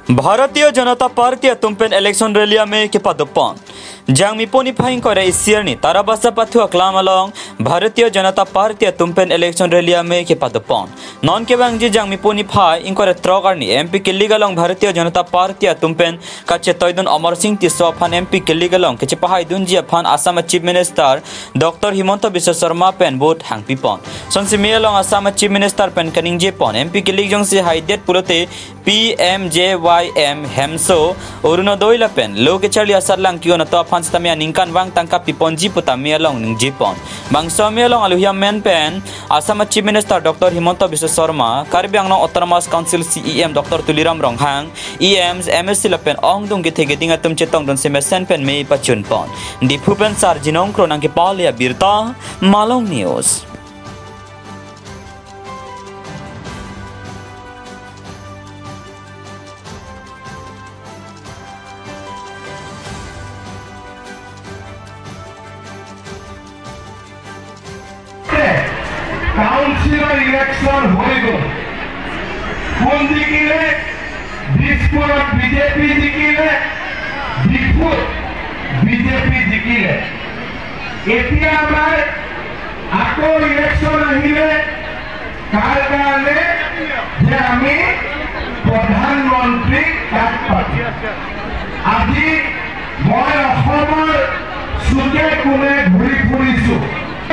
Bharatiya Janata Party tumpen election rally में के पदपन जांग मिपोनी frying करे इसियरनी ताराबासा पाथुआ claim along Bharatiya Janata Party tumpen election rally में के पदपन non के बांग जी जांग मिपोनी phi इंकरे त्रगारनी MP के लिगालोंग Bharatiya Janata party tumpen काचे तयदन अमर सिंह तिसो फान MP के लिगालोंग केचे पहाई दुनजिया फान Assam chief minister doctor Himanta Biswa Sarma pen vote हांगपिपन सनसि मियालोंग आसाम चीफ मिनिस्टर पेन कनिंग जे पन एमपी के लिग से हाइदेट पुलते PMJYM हेमसो अरुणोदय लापेन लोके चाली असरलांग कियो न तो फांस तामिया निंकान वांग तांका पिपन जी पुता मियालोंग निंग जिपन बांगसो मियालोंग आलुहिया main pen Assam chief minister doctor Himanta Biswa Sarma Karbi Anglong autonomous council CEM doctor Tuliram Ronghang EMS MSc lapen ong dung के थे गेदिंगा तुम चेतोंग दन सेमे सेन पेन मे पचुन पन दिफुपेन सार जिनोंग क्रोनांग के पालिया बिरता मालोंग न्यूज़। কাউন্সিলৰ ইলেকশ্যন হৈ গ'ল, কোন জিকিলে? দিছপুৰত বিজেপি জিকিলে, ডিফুত বিজেপি জিকিলে। এতিয়া আমাৰ আকৌ ইলেকশ্যন আহিলে কাৰ কাৰণে যে আমি প্ৰধানমন্ত্ৰী কাক পাতিম। আজি মই অসমৰ চুকে কোণে ঘূৰি ফুৰিছো,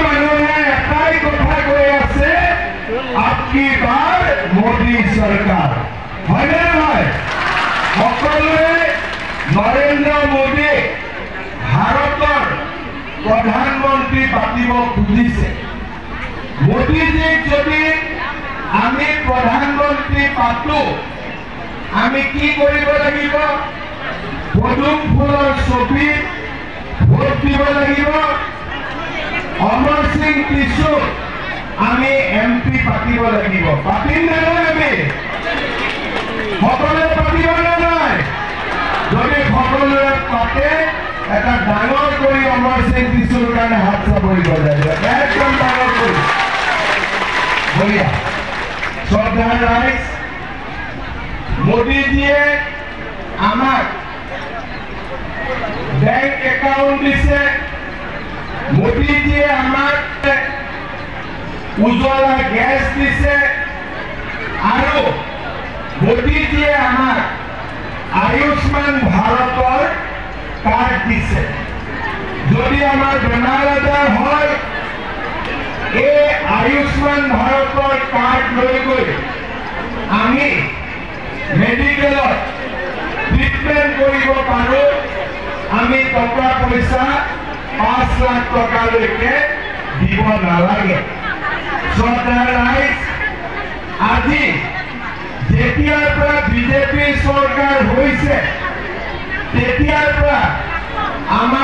মানুহে এটাই কথা কৈ আছে, আপকি বাৰ মোদী চৰকাৰ। হয়নে নহয়? সকলোৱে নৰেন্দ্ৰ মোদীক ভাৰতৰ প্ৰধানমন্ত্ৰী পাতিব খুজিছে। মোদীজীক যদি আমি প্ৰধানমন্ত্ৰী পাতো, আমি কি কৰিব লাগিব? পদুম ফুলৰ ছবি ভোট দিব লাগিব। অমৰ সিং টিছুক আমি এমপি পাতিব লাগিব। পাতিম নে নাই? আমি সকলোৱে পাতিব নে নাই? যদি সকলোৱে পাতে, এটা ডাঙৰ কৰি অমৰ সিং টিছুৰ কাৰণে হাত চাপৰি বজাই দিয়ক, একদম ডাঙৰ কৰি। বঢ়িয়া। শ্ৰদ্ধাৰ ৰাইজ, মোদীজীয়ে আমাক বেংক একাউণ্ট দিছে, মোদীজীয়ে আমাক উজ্জ্বলা গেছ দিছে, আৰু মোদীজীয়ে আমাক আয়ুষ্মান ভাৰতৰ কাৰ্ড দিছে। যদি আমাৰ বেমাৰ আজাৰ হয়, এই আয়ুষ্মান ভাৰতৰ কাৰ্ড লৈ গৈ আমি মেডিকেলত ট্ৰিটমেণ্ট কৰিব পাৰোঁ। আমি টকা পইচা 5 লাখ টকালৈকে দিব নালাগে। শ্ৰদ্ধাৰ ৰাইজ, আজি যেতিয়াৰ পৰা বিজেপি চৰকাৰ হৈছে, তেতিয়াৰ পৰা আমাৰ